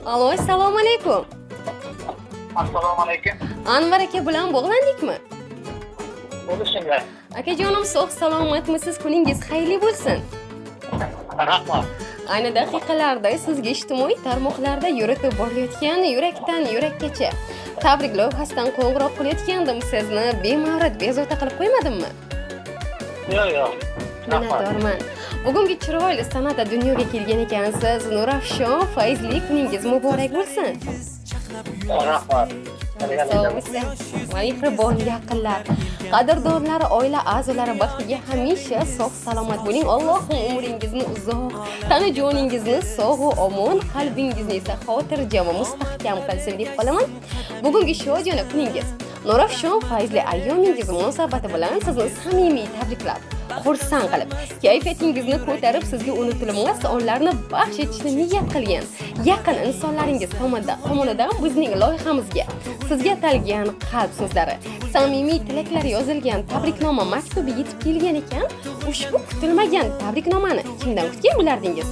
Alo, assalomu alaykum. Assalomu alaykum. Anvar aka bilan bog'landikmi? Bo'lishinglar. Akajonim, sog' salomatmisiz? Kuningiz xayrli bo'lsin. Rahmat. Ayni daqiqalarda sizga ijtimoiy tarmoqlarda yuritib borilayotgan yurakdan yurakkacha tabrik loyihasidan qo'ng'iroq qilayotgandim. Sizni bemavrid bezovta qilib qo'ymadimmi? Yo'q, yo'q. Rahmat. Minnatdorman. Bugungi chiroyli sanada dunyoga kelgan ekansiz. Nurafshon fayzli kuningiz muborak bo'lsin. Rahmat. Sog' mehribon yaqinlar, qadrdonlar, oila a'zolari baxtiga hamisha sog' salomat bo'ling. Allohim umringizni uzoq, tana joningizni sog' u omon, qalbingizni esa xotirjam va mustahkam qilsin deb qolaman. Bugungi shodiyona kuningiz, nurafshon fayzli ayyomingiz munosabati bilan sizni samimiy tabriklab, xursand qilib, kayfiyatingizni ko'tarib, sizga unutilmas onlarni baxsh etishni niyat qilgan yaqin insonlaringiz tomonidan bizning loyihamizga sizga atalgan qalb so'zlari, samimiy tilaklar yozilgan tabriknoma maktubi yetib kelgan ekan. Ushbu kutilmagan tabriknomani kimdan kutgan bo'lardingiz?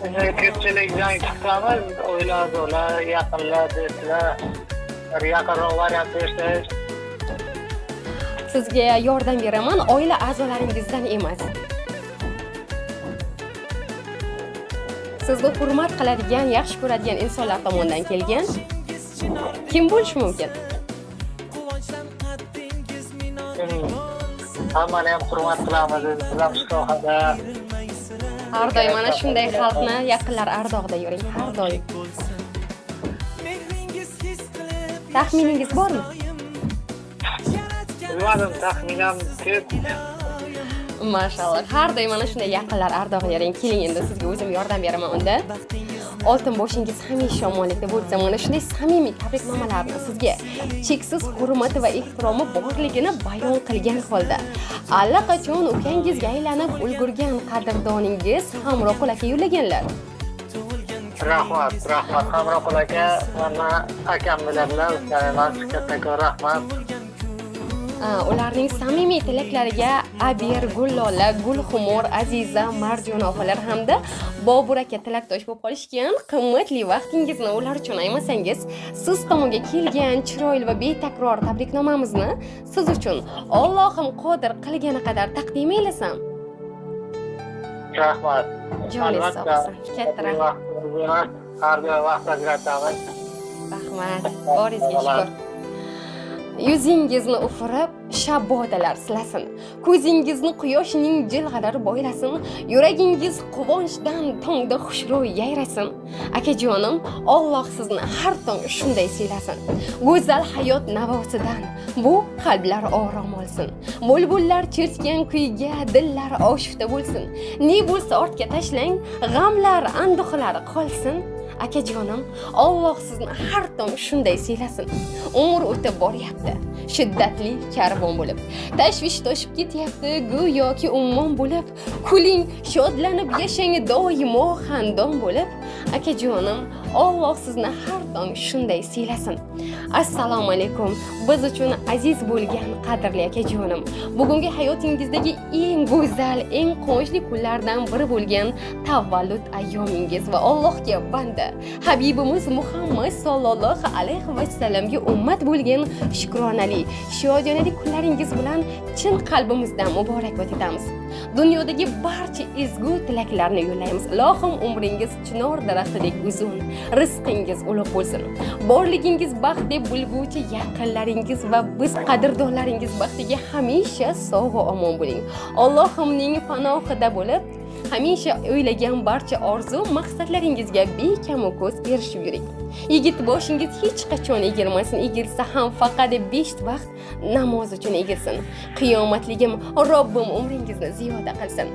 Endi ko'pchilikdan kutamiz, oila a'zolar, yaqinlar, do'stlar. Bir yaqinroq variant bersangiz. Sizga yordam beraman, oila a'zolaringizdan emas. Sizni hurmat qiladigan, yaxshi ko'radigan insonlar tomonidan kelgan. Kim bo'lishi mumkin? Hammani ham hurmat qilamiz, biz ham shu sohada. Har doim mana shunday xalqni yaqinlar ardog'ida yuring, har doim. Taxminingiz bormi? Bilmadim, taxminan ko'p. Mashalloh, har doim mana shunday yaqinlar ardog'ida yuring. Keling, endi sizga o'zim yordam beraman unda. Oltin boshingiz hamisha omonlikda bo'lsin. Mana shunday samimiy tabriknomalarni sizga cheksiz hurmati va ehtiromi borligini bayon qilgan holda allaqachon ukangizga aylanib ulgurgan qadrdoningiz Hamroqul aka yo'llaganlar. Rahmat, rahmat Hamroqul aka, mana akam bilanlar, ukam emas, kattakon rahmat. Ularning samimiy tilaklariga Abir, Gullola, Gulxumor, Aziza, Marjona opalar hamda Bobur aka tilakdosh bo'lib qolishgan. Qimmatli vaqtingizni ular uchun aymasangiz, siz tomonga kelgan chiroyli va betakror tabriknomamizni siz uchun Allohim qodir qilgani qadar taqdim aylasam. Rahmat. Joningiz sog' bo'lsin. Katta rahmat. Rahmat. Har doim vaqt ajratamiz. Rahmat. Boringizga shukur. Yuzingizni ufurib, shabbodalar silasin. Ko'zingizni quyoshning jilg'alari boylasin. Yuragingiz quvonchdan tongda xushro'y yayrasin. Akajonim, Alloh sizni har tong shunday siylasin. Go'zal hayot navosidan bu qalblar orom olsin. Bulbullar chertgan kuyga dillar oshufta bo'lsin. Ne bo'lsa ortga tashlang, g'amlar, anduhlar qolsin. Akajonim, Alloh sizni har tong shunday siylasin. Umr o'tib boryapti, shiddatli karvon bo'lib. Tashvish toshib ketyapti, go'yoki ummon bo'lib. Kuling, shodlanib yashang doimo xandon bo'lib. Akajonim, Alloh sizni har tong shunday siylasin. Assalomu alaykum. Biz uchun aziz bo'lgan qadrli akajonim. Bugungi hayotingizdagi eng go'zal, eng quvonchli kunlardan biri bo'lgan tavallud ayyomingiz va Allohga banda Habibimiz Muhammad sallallohu alayhi va sallamga ummat bo'lgan shukronali, shodiyonali kunlaringiz bilan chin qalbimizdan muborakbod etamiz. Dunyodagi barcha ezgu tilaklarni yo'llaymiz. Ilohim umringiz chinor daraxtidek uzun, rizqingiz ulug' bo'lsin. Borligingiz baxt deb bilguvchi yaqinlaringiz va biz qadrdonlaringiz baxtiga hamisha sog' va omon bo'ling. Allohimning panohida bo'lib, hamisha o'ylagan barcha orzu maqsadlaringizga bekamu ko'z erishib yuring. Yigit boshingiz hech qachon egilmasin, egilsa ham faqat 5 vaqt namoz uchun egilsin. Qiyomatligim Robbim umringizni ziyoda qilsin.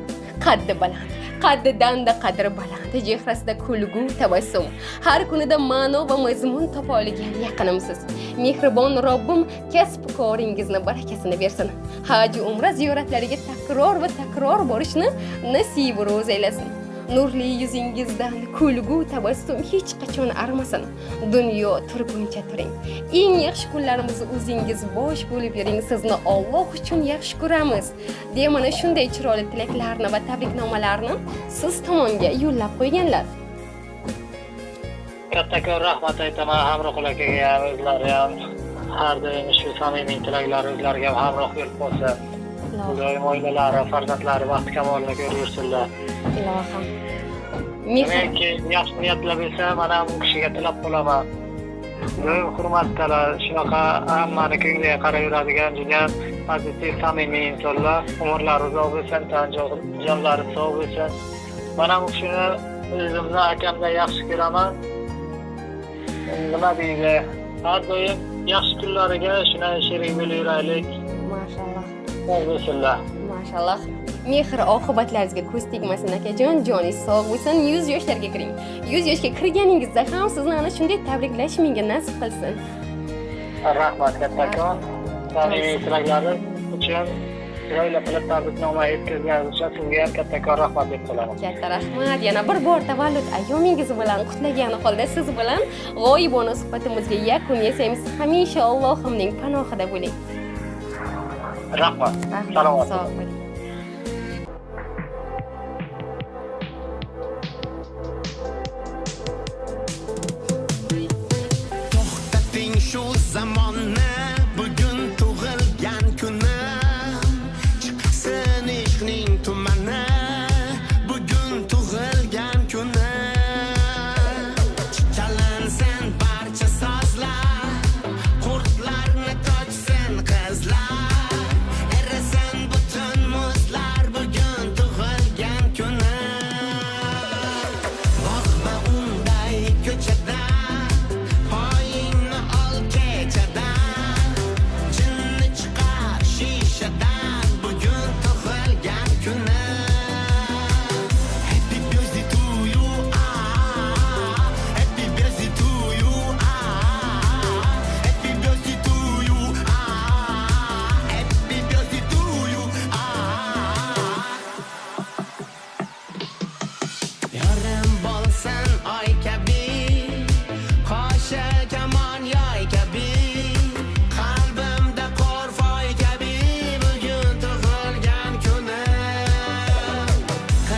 Qaddi baland, qaddidan-da qadri baland, chehrasida kulgu, tabassum, har kunida ma'no va mazmun topa olgan yaqinimsiz. Mehribon Robbim kasb koringizni barakasini bersin. Haj umra ziyoratlariga takror va takror borishni nasib ro'z aylasin. Nurli yuzingizdan kulgu, tabassum hech qachon armasin. Dunyo turguncha turing. Eng yaxshi kunlarimizni o'zingiz bosh bo'lib yuring. Sizni Alloh uchun yaxshi ko'ramiz. Deya mana shunday chiroyli tilaklarni va tabriknomalarni siz tomonga yo'llab qo'yganlar. Kattakon rahmat aytaman Hamroqul akaga ham, o'zlari ham har doim shu samimiy tilaklari o'zlariga ham hamroh bo'lib qolsin. Ilohim, Doim oilalari, farzandlari baxti kamolini ko'rib yursinlar. ilohim. Mehr Demakki, yaxshi niyatlar bo'lsa, mana bu kishiga tilab qolaman. Doim hurmatdalar, shunaqa hammani ko'ngliga qarab yuradigan judayam pozitiv, samimiy insonlar. Umrlari uzoq bo'lsin, tan jonlari sog' bo'lsin. Mana bu kishini o'zimni akamdan yaxshi ko'raman. Nima deydi? Har doim yaxshi kunlariga shunday sherik bo'lib yuraylik. Mashalloh. Sog' bo'lsinlar. Mashalloh. Mehr oqibatlaringizga ko'z tegmasin, akajon, joningiz sog' bo'lsin, 100 yoshlarga kiring. 100 yoshga kirganingizda ham sizni ana shunday tabriklash menga nasib qilsin. Rahmat kattakon. Samimiy tilaklarim uchun, chiroyli qilib tabriknoma yetkazganingiz uchun sizga ham kattakon rahmat deb qolaman. Katta rahmat. Yana bir bor tavallud ayyomingiz bilan qutlagan holda siz bilan g'oyibona suhbatimizga yakun yasaymiz. Hamisha Allohimning panohida bo'ling. Rahmat. Rahmat. Salomat. Sog' bo'ling.